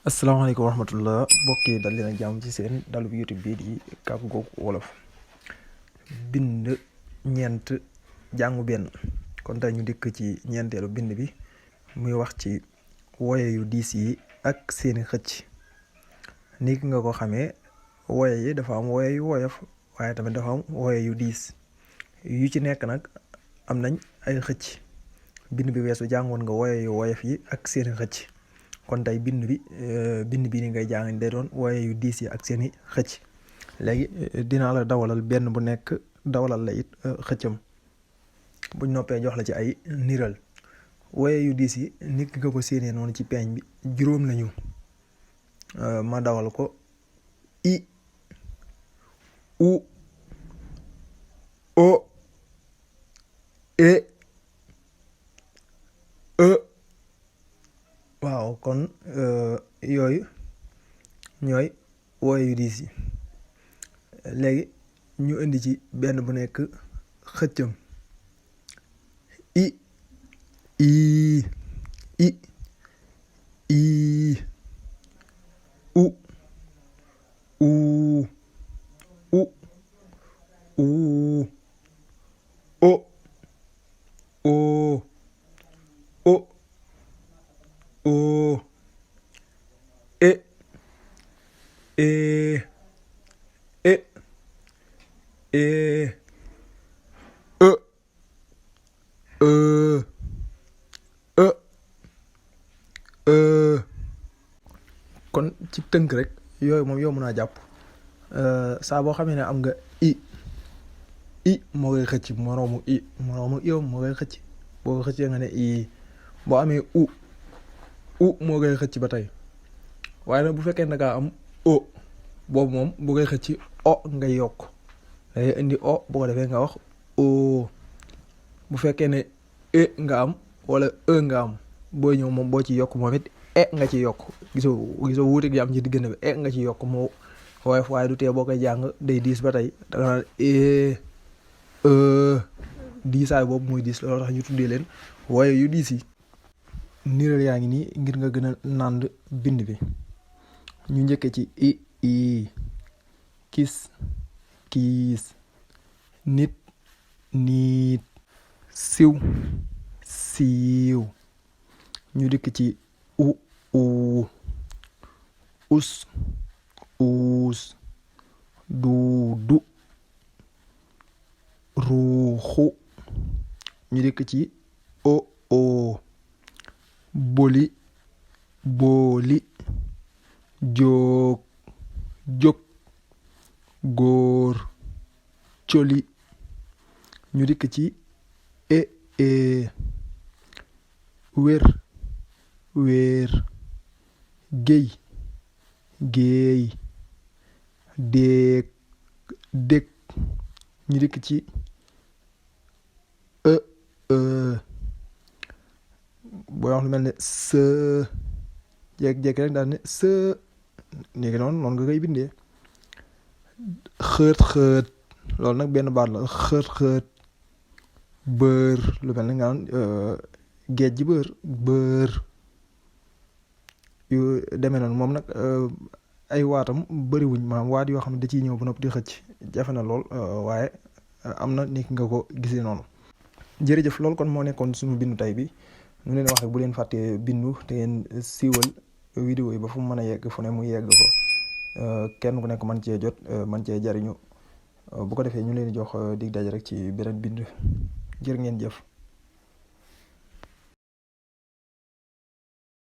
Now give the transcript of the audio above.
asalaamaaleykum wa rahmatullah mbokk yi dal leen ak jàmm ci seen dalub YouTube bii di Kàggu Googu Wolof bind ñeent jàngu benn. kon tey ñu dikk ci ñeenteelu bind bi muy wax ci woye yu diis yi ak seeni xëcc. ni ki nga ko xamee woye yi dafa am woye yu woyof waaye tamit dafa am woye yu diis yu ci nekk nag am nañ ay xëcc. bind bi weesu jàngoon nga woye yu woyof yi ak seeni xëcc. kon tey bind bi ni ngay jàng day doon woye yu diis yi ak seeni xëcc. léegi dinaa la dawalal benn bu nekk dawalal la it xëccam buñ noppee jox la ci ay niral. woye yu diis yi nit ki nga ko séenee noonu ci peeñ bi juróom lañu. ma dawal ko i u o e waaw kon yooyu ñooy woye yu diis yi. léegi ñu indi ci benn bu nekk xëccam i ii i ii u uu u uu o oo o oo e e e e kon ci tënk rek yooyu moom yomb naa jàpp. saa boo xamee ne am nga i moo koy xëcc moroomu i moo koy xëcc. boo ko xëccee nga ne i. boo amee u moo koy xëcc ba tey waaye nag bu fekkee ne dangaa am o boobu moom bu koy xëcc o ngay yokk dangay indi o bu ko defee nga wax o. bu fekkee ne e nga am wala e nga am booy ñëw moom boo ci yokk moom it e nga ci yokk gisoo wuute gi am ci diggante bi e nga ci yokk moo woyof waaye du tee boo koy jàng day diis ba tey danga naan diisaay boobu muy diis loolu tax ñu tuddee leen woye yu diis yi. niral yaa ngi nii ngir nga gën a nànd bind bi. ñu njëkke ci i kis kiis nit niit siw siiw. ñu dikk ci u us uus du ruuxu. ñu dikk ci o boli booli jóg jóg góor coli. ñu dikk ci e wér wéer géy géey déeg dég. ñu dikk ci booy wax lu mel ne së jékki-jékki rek daal ne së léegi noonu nga koy bindee. xët xët loolu nag benn baat la xët xët. bër lu mel ne nga naan géej ji bër yu demee noonu moom nag ay waatam bëriwuñ maanaam waat yoo xam ne da ciy ñëw ba noppi di xëcc jafe na lool waaye am na ni nga ko gisee noonu. jërëjëf loolu kon moo nekkoon suñu bindu tey bi ñu leen wax rek bu leen fàttee bindu te ngeen siiwal vidéo yi ba fu mu mën a yegg fu ne mu yegg fa kenn ku nekk man cee jot man cee jariñu bu ko defee ñu leen di jox dig daje rek ci beneen bind jërë ngeen jëf.